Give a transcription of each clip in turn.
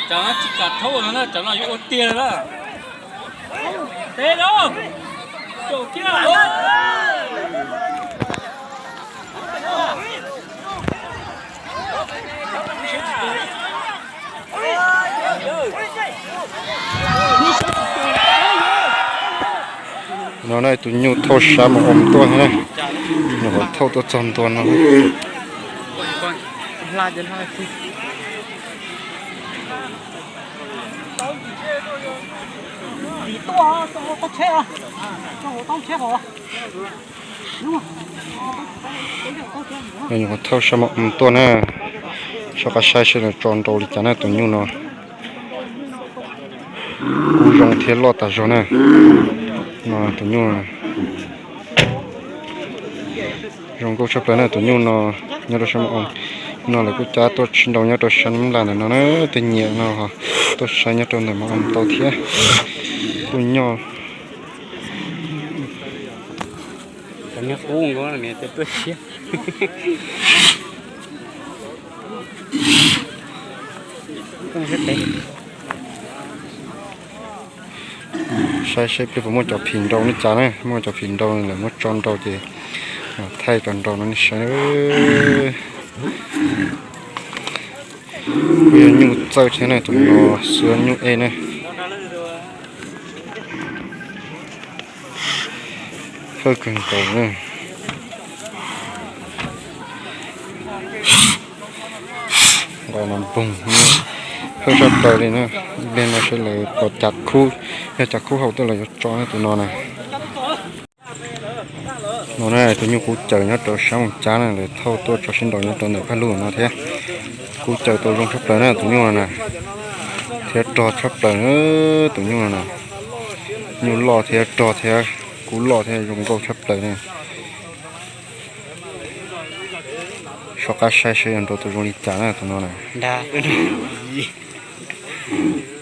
Tsam no tsis kam thaub no na, tsam no yuav ua tiag na. Teb no, caum kiag. No na tus nyuj thauj sab mus om tuaj thiab na. Nyuam qhuav thauj tuaj txog ntua no. Nyuam qhuav thauj sab mus om tuaj na. Soj qab saib seb nws tso nrau li cas na tus nyuj no. Kub zoo thiab loj tas zog na. No tus nyuj zoo nkauj tshaj plaws na tus nyuj no. Nyob rau sab mus om no lawv kuj cab tuaj sib nraus nyob rau sab Nab Laj ntawm no na. Tej nyiam no tuaj saib nyob rau ntawm mus om tau thiab. Kuj nyob. Saib seb pliag puas muaj cov phim nrau li cas na, muaj cov phim nrau lawv muab tso nrau ces thaij cov nrau no nej saib. Kuj yog nyuj txawj thiab na, tus no xwb nyuj ej na. Hawj kawg nkaus na. Nqos no npoog, hawj tshaj plaws li na. Ib pliag no seb lawv cov cav khub, yog cav khub haus tuaj lawv yuav tso tus no na. No na tus nyuj kub caws nyob rau sab Moos Cab na, lawv thauj tuaj tso sib nraus nyob rau ntawm Phaj Lug no thiab. Kub caws tau zoo tshaj plaws na tus nyuj no na, thiab rog tshaj plaws na tus nyuj no na. Nyuj loj thiab rog thiab kub loj thiab zoo nkauj tshaj plaws na. Soj qab saib seb yuav nrau tau zoo li cas na tus no na.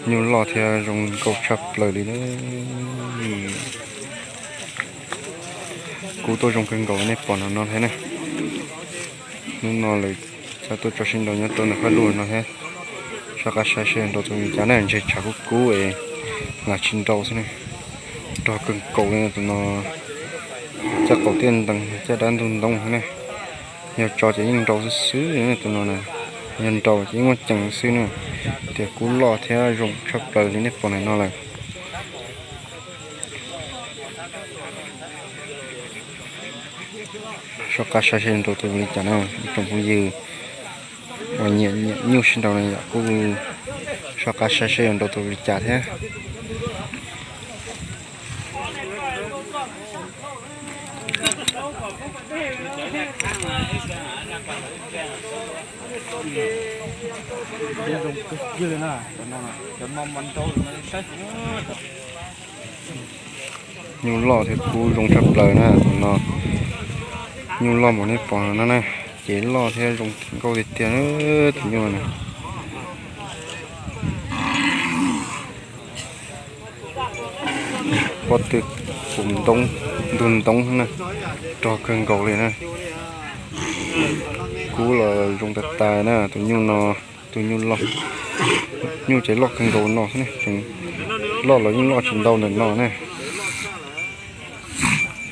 Nyuj loj thiab zoo nkauj tshaj plaws li na. Kub tuaj zoo kawg nkaus nej pom no no thiab na. Hnub no lawv cab tuaj tso sib nraus nyob rau ntawm Phaj Lug no thiab. Soj qab saib seb nrau tau li cas na, ntshe tshav kub kub es lam tsis nrau xwb na. Rog kawg nkaus li tus no, caj qaum tiaj ntees caj dab ntug ntoo xwb na. Yog tso ces yeej nrau xwb xwb tus no na, yog nrau ces yeej muaj ceem xwb na. Tias kub loj thiab zoo tshaj plaws li nej pom ntawm no lawm. Soj qab saib seb nrau tau li cas na ib tsoom phooj ywg uas nyiam nyiam nyuj sib nraus na yom, kuj soj qab saib seb yuav nrau tau li cas thiab. Nyuj loj thiab kub zoo tshaj plaws na tus no. Nyuj loj npaum nej pom no na, cev loj thiab zoo nkauj tiag tiag tus nyuj no na. Pob tw puv ntoob, ntug ntoob na, rog kawg nkaus li na. Kub los zoo tas tas na tus nyuj no, tus nyuj loj. Nyuj ces loj kawg nkaus no xwb ne, loj los yeej loj tsis ntau ntawm no na.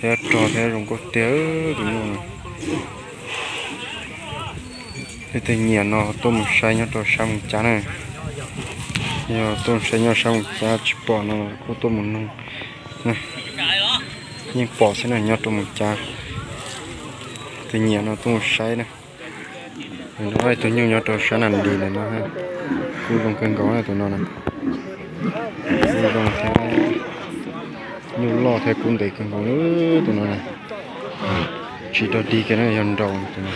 Thiab rog thiab zoo nkauj tiag tus nyuj no. Leej twg nyiam no tuaj mus saib nyob rau sab Moos Cab na. Yog tuaj mus saib nyob sab Moos Cab tsis pom no kuj tuaj mus noog, yeej pom xwb na nyob rau Moos Cab. Leej twg nyiam no tuaj mus saib na. No tus nyuj nyob rau sab Nas Dis ntawm no, kub zoo kawg nkaus na tus no na. Kub zoo thiab, nyuj loj thiab kub ntev kawg nkaus tus no na. Tsis rog dig kiag na, yog nraus tus no.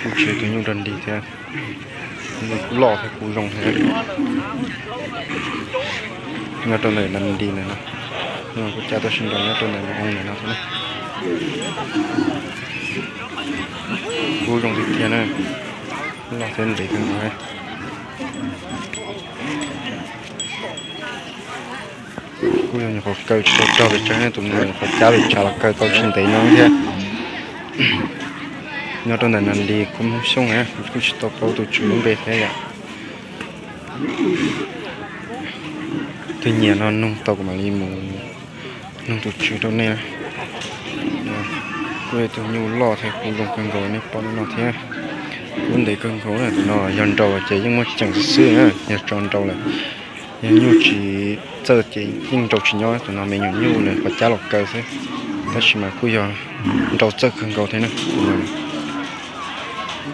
Kuj tsis tus nyuj rog dig thiab, kub loj thiab kub zoo thiab. Nyob rau ntawm Nas Dis ntawm no, kuj cab tuaj sib nraus nyob rau ntawm Nas Dis ntawm no thiab. Kub zoo tiag tiag na, loj thiab ntev kawg nkaus. Kuj yog nyuam qhuav kaw tsis tau rog pes tsawg ne, tus no nyuam qhuav cab pes tsawg los kaw tau tsis ntev no thiab. Nyob rau ntawm Nas Lis Koob Xyooj na, kuv kuj tsis tau paub tus tswv lub npe thiab yom. Tus nyiam no nug tau kuv mam li mus nug tus tswv rau nej na. Kuj yog tus nyuj loj thiab kub zoo kawg nkaus nej pom no thiab. Kub ntev kawg nkaus na, tus no yog nraus ces yeej muaj ceem xwb xwb na, yog tso nraus lawm. Yog nyuj tsis txawj ces yeej nraus tsis nyob, tus no me nyuam nyuj lawv qhov cab los kaw xwb. Tab sis mas kuj yog nraus txawj kawg nkaus thiab na.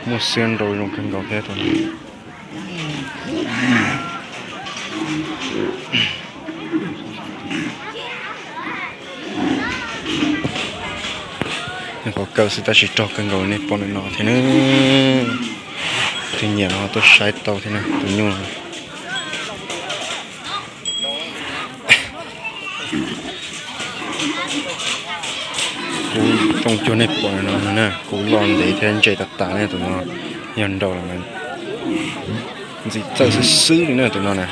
Muaj xiab nraus zoo kawg nkaus thiab tus no. Qhov kaw xwb tab sis rog kawg nkaus nej pom ntawm no thiab na. Tus nyiam no tuaj saib tau thiab na tus nyuj no. Kub zoo cuag nej pom no na, kub loj ntev thiab ntse tas tas ne tus no. Yog nraus lawm mas ntxim txawj xwb xwb li na tus no na.